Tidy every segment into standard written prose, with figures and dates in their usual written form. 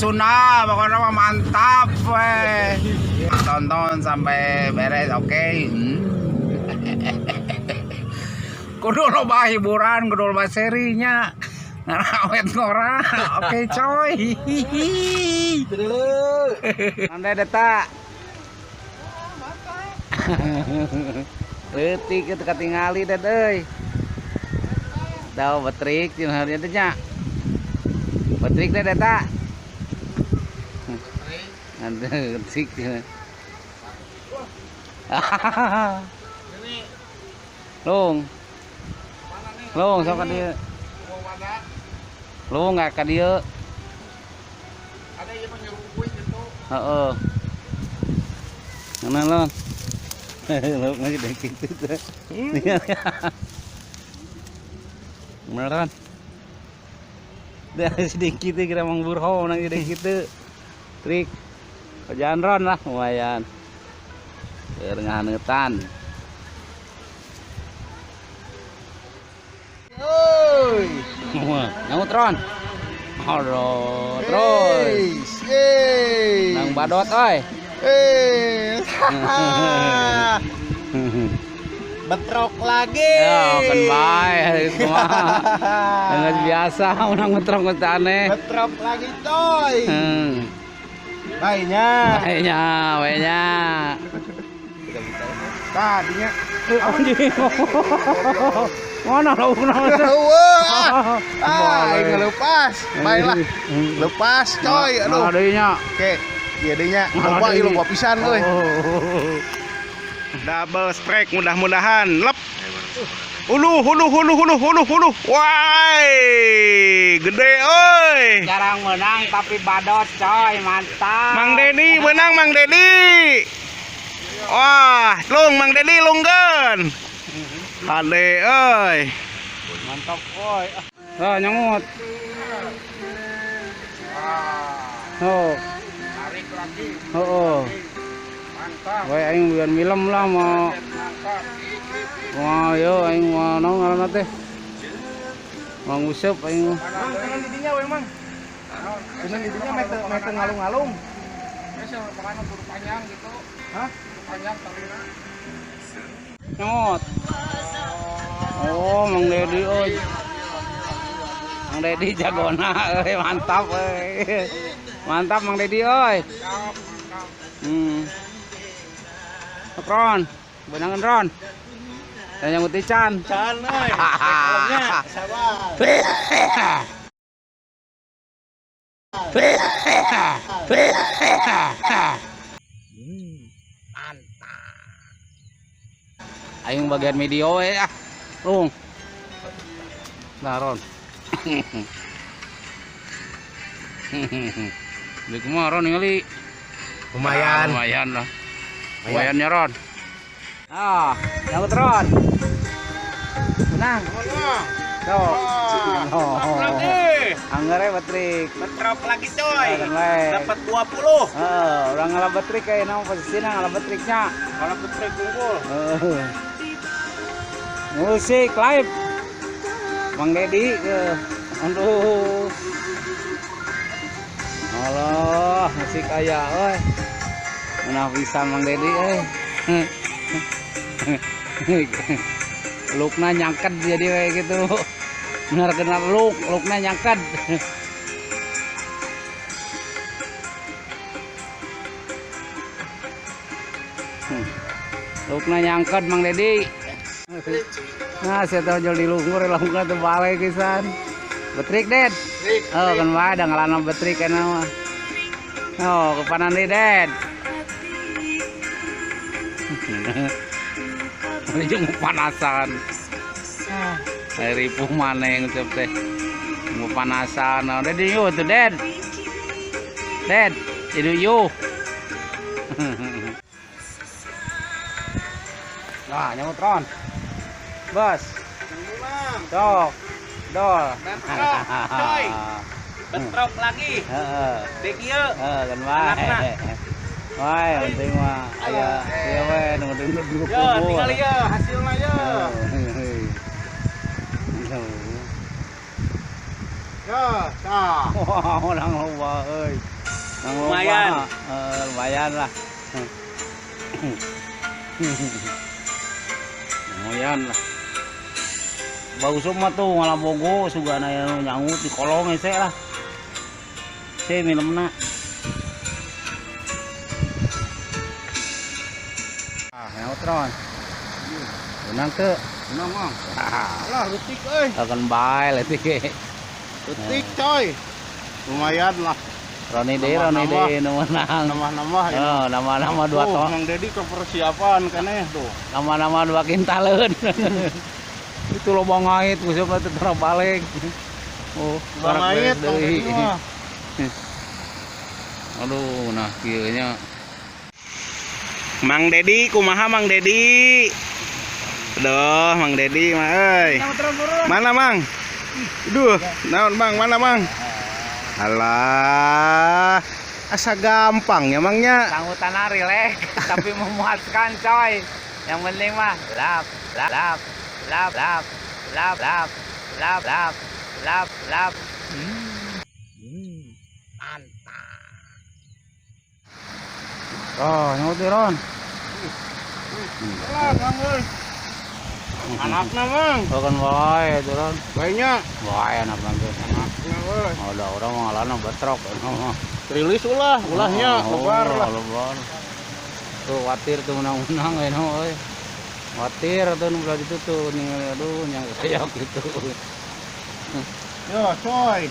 Sunda, pokoknya mah mantap weh. Tonton sampai beres, oke. Kudu loba hiburan, kudu loba serinya. Ngarawet ngora. Oke, coy. Anda deta. Leutik kitu katingali deh euy. Tahu betrik cenah teh nya. Betrik teh deta. Aduh, betrik cenah. Lung. Lung sok ka dieu. Lung nggak ka dieu. Ada yang menyerupui gitu. Heeh. Mana lon? Lung nggak gede gitu teh. Beneran. Dah sedikit kira Mang Burho nang gede gitu. Trik. Kerjaan ron lah lumayan. Keur ngahaneutan. Oi. Nyaut ron. Aduh, terus. Yeay. Nang badot oi. Eh. Betrok lagi. Ya, kan bae itu mah. Enggak biasa menang betrok teh aneh. Betrok lagi, coy. Baiknya. Baiknya, baiknya. Tadinya Anjing. Mana laukna teh? wah. Ah, ini lepas. Baiklah. Lepas, coy. Aduh. Mana deui nya? Oke, ieu deui nya. Loba ieu loba pisan euy. Double strike mudah-mudahan. Lep. Uluh, uluh, uluh, uluh, uluh, uluh. Wah, gede euy. Jarang menang tapi badot coy, mantap. Mang Dedi menang Mang Dedi. Wah, lung Mang Dedi lungkeun. Hade euy. Mantap euy. Ah, nyamut. Oh. Tarik lagi. Oh. Mantap. Weh aing biar milem lah mau. Mantap. Wah, yo aing mau naon ngaranna teh? Mau nguseup aing. Mang, tenang di dinya we, Mang. Tenang di dinya mete ngalung-ngalung. Makanya kudu panjang gitu. Hah? Kudu panjang talina. Nyamut. Oh, Mang Dedi euy. Mang Dedi jagona euy, mantap euy. Mantap Mang Dedi euy. Ron, benangan Ron. Dan yang putih can. Can euy. Kolomnya sabar. Mantap. Aing bagian video we ah. Lung. Nah, Ron. Beli kumaha Ron ningali? Lumayan. Lumayan lah. Lumayan ya Ron. Ah, nyambut Ron. Menang. Tuh. Oh. Anggar ya betrik. Betrok lagi coy. Dapat 20. Heeh, urang ngalah betrik kayak nama posisina ngalah betriknya. Kalau betrik unggul. Heeh. Musik live. Mang Dedi ke aduh. Allah, musik aya euy. Menah pisan Mang Dedi euy. Lukna nyangket jadi kayak gitu. Benar kena luk, lukna nyangket. Lukna nyangket Mang Dedi. Nah, saya tahu jual di lungkur, lungkur tuh balai kisan. Betrik, Ded. Oh, kan wae da ngalana betrik kana mah. Oh, kepanan deui, Ded. Jeung panasan. Saya ripuh maneh ngucap teh. Mau panasan. Nah, Ded yuk tuh, Ded. Ded, itu yuk. Nah, nyamut Ron. Bos. Sok. Dol. Bentrok, coy. Bentrok lagi. Heeh. Dek ieu. Heeh, kan wae. Wae, penting mah aya ieu we nu duduk Yo, tinggal ieu hasilna yo. Yo, tah. Wah, menang loba euy. Menang loba. Lumayan. Eh, lumayan lah. Lumayan lah. Bagus mah tuh ngalabogo sugana aya nu nyangut di kolong hese lah. Se minumna. Ah, nyaut Ron. Menang teu? Menang, Mang. Ah, Lah, leutik euy. akan bae leutik ge. Leutik, coy. Lumayan lah. Roni deui, Roni Nambah-nambah. deui nu menang. Nambah-nambah ini. Oh, nama-nama dua Tuh, ton. Mang Dedi kepersiapan keneh tuh. Nama-nama 2 kintaleun. Itu loba ngait musuh teh tara balik. Oh, Loba ngait beres Mang deui. Dedi mah. Aduh, nah kieu nya. Mang Dedi, kumaha Mang Dedi? Aduh, Mang Dedi mah euy. Mana Mang? Duh, naon Mang? Mana Mang? Alah, asa gampang ya Mangnya. Sanggutan relax tapi memuaskan coy. Yang penting mah lap lap lap lap lap lap lap lap lap lap lap. Mantap. Oh, nyaut Ron. Lah, Mang euy. Anakna, Mang. Oh kan wae itu Ron. Baenya. Wae anak nanti. Anakna euy. Oh, udah orang mau ngalana betrok. Rilis ulah, ulahnya Oh, lebar lah. Lebar. Tuh watir tuh menang-menang euy euy. Watir tuh nu belah ditu tuh ningali aduh yang kayak gitu. Yo, coy.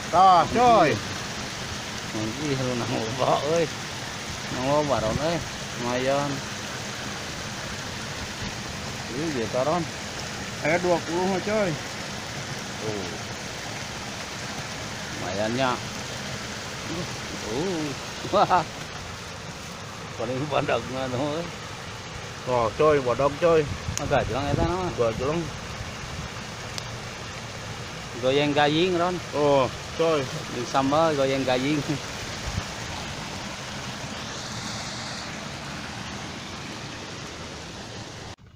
Tah, coy. Ih, lu nang loba euy. Nang loba Ron euy. Lumayan. Ih, gitu Ron. Aya 20 mah, coy. Tuh. Lumayannya. Wah. Paling badagna tuh euy. Oh, coy, badag coy. Agak jelang eta mah. Gajleng. Goyeng gaying Ron. Oh, coy. Di sambal goyeng gaying.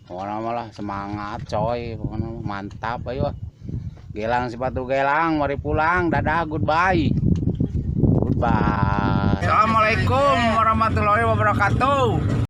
Pokoknya malah semangat coy, pokoknya mantap ayo. Gelang sepatu gelang, mari pulang, dadah, goodbye. Goodbye. Assalamualaikum warahmatullahi wabarakatuh.